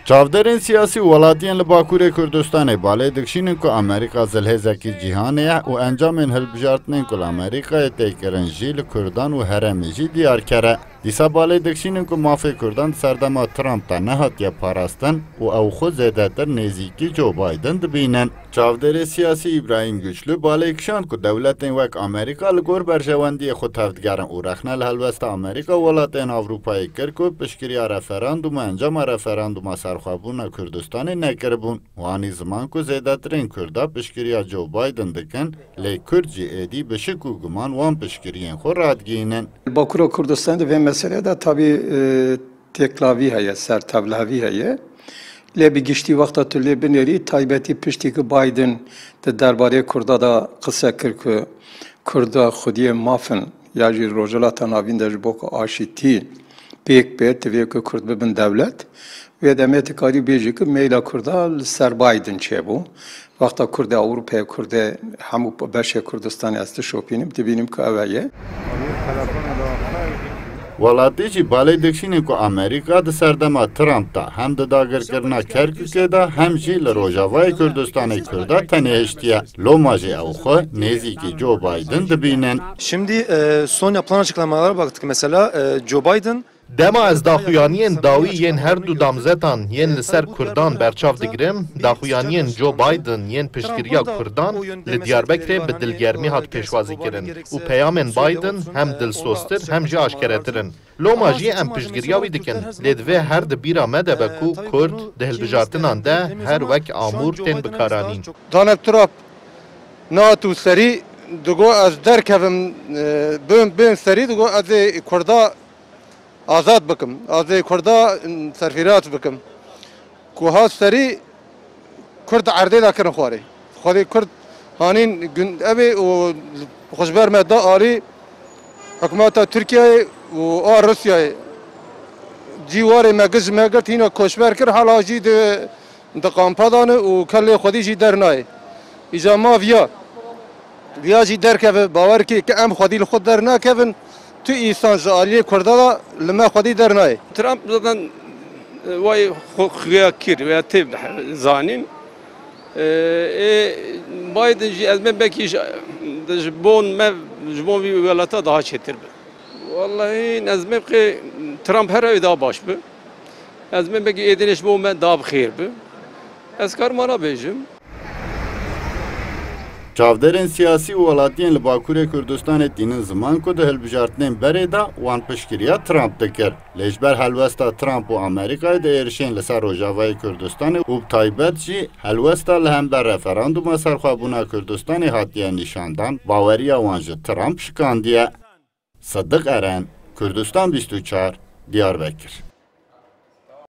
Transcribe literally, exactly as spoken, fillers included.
Çavdêrên siyasî û welatiyên li Bakurê Kurdistanê balê dikişînin ku Amerîka zilhêzekî cîhanê ye û encamên hilbijartinên ku li Amerîkayê tê kirin jî li Kurdan û herêmê jî diyarker e. Dîsa balê dikişînin ku mafê Kurdan di serdema Trump de nehatiye parastin û ew xwe zêdetir nêzîkî Joe Biden dibînin. Çavdêrê siyasî Îbrahîm Güçlü balê kişand ku dewletên wek Amerîka li gor berjewendiyê xwe tevdigerin û rexne li helwesta Amerîka û welatên Ewropayê kir ku piştgiriya referandûm û encama referandûma serxwebûna Kurdistanê nekiribûn û anî ziman ku zêdetirên Kurda piştgiriya Joe Biden dikin, lê Kurd jî êdî bi şik û guman wan piştgiriyên xwe radigihînin. Li Bakura Kurdistanê di vê meselê de tabî, e, têklavî heye, sertevlihevî heye. Lê bi giştî wexta tu lê binêrî, taybetî piştî ku Biden di derbarê Kurda de qise kir ku Kurda xwediyê maf in ya jî Rojhilata Navîn de ji bo ku aşîtî pêk be, divê ku Kurd bibin dewlet. Wê demê tu karî bêjî ku meyla Kurda li ser Biden çêbû. Wexta Kurdê Ewropayê, Kurdê hemû beşê Kurdistanê ez dişopînim, dibînim ku ew heye. Welatî jî balê dikişînin ku Amerîka di serdema Trump de hem di dagirkirina Kerkûkê de hem jî li Rojavayê Kurdistanê Kurda tenê hiştiye. Loma jî ew xwe nêzîkî Joe Biden dibînin. Şimdi, e, son yapılan açıklamalara baktık. Mesela, e, Joe Biden Dema ez daxuyaniyên dawî yên her du damzetan yên li ser Kurdan berçav digirim, daxuyaniyên Joe Biden yên piştgiriya Kurdan li Diyarbekirê bi dilgermî hat pêşwazî kirin û peyamên Biden hem dilsoztir hem jî aşkeretir in. Loma jî em piştgiriya wî dikin, lê divê her di bîra me de be ku Kurd di hilbijartinan de her wek amûr tên bikaranîn. Donald Trump nat û serî digo ez derkevim, e, bêm, bêm serî digo ez ê Kurda azad bikim, ez ê Kurda, m, serfîraz bikim. Ku hat serî Kurd erdê de kirin xwarê. Xwedê Kurd hanîn gun-, ev ê û xwe ji ber me da alî hikûmeta Tirkiyeyê û a Rûsyayê. Cîwarê me giş me girt hîna koçber kir, hala jî di, di kampa de ne û kelê xwedî jî dernayê. Îca ma viya, viya jî derkeve, bawer kê ke em xwedî li xwe dernakevin, tu însan ji aliyê Kurda de li me xwedî dernayê. Trump zaten, e, vay xwe xuya kir veya tê zanîn. E, ê, Biden jî ez me belkî ji, ji bon me, ji bon vî welata daha çêtir be. Wallahî ez me qê Trump her ew daha baş bi. Ez me belkî êdînê ji bo me daha bi xêr bi. Ez karim ana bêjim. Çavdêrên siyasî û welatiyên li Bakurê Kurdistanê tînin ziman ku di hilbijartinên berê de wan piştgiriya Trump dikir. Lê ji ber helwesta Trump û Amerîkayê di êrişên li ser Rojavayê Kurdistanê û bi taybet jî helwesta li hember referandûma serxwebûna Kurdistanê hatiye nîşandan, baweriya wan ji Trump şikandiye. Sidiq Eren, Kurdistan bîst û çar, Diyarbekir.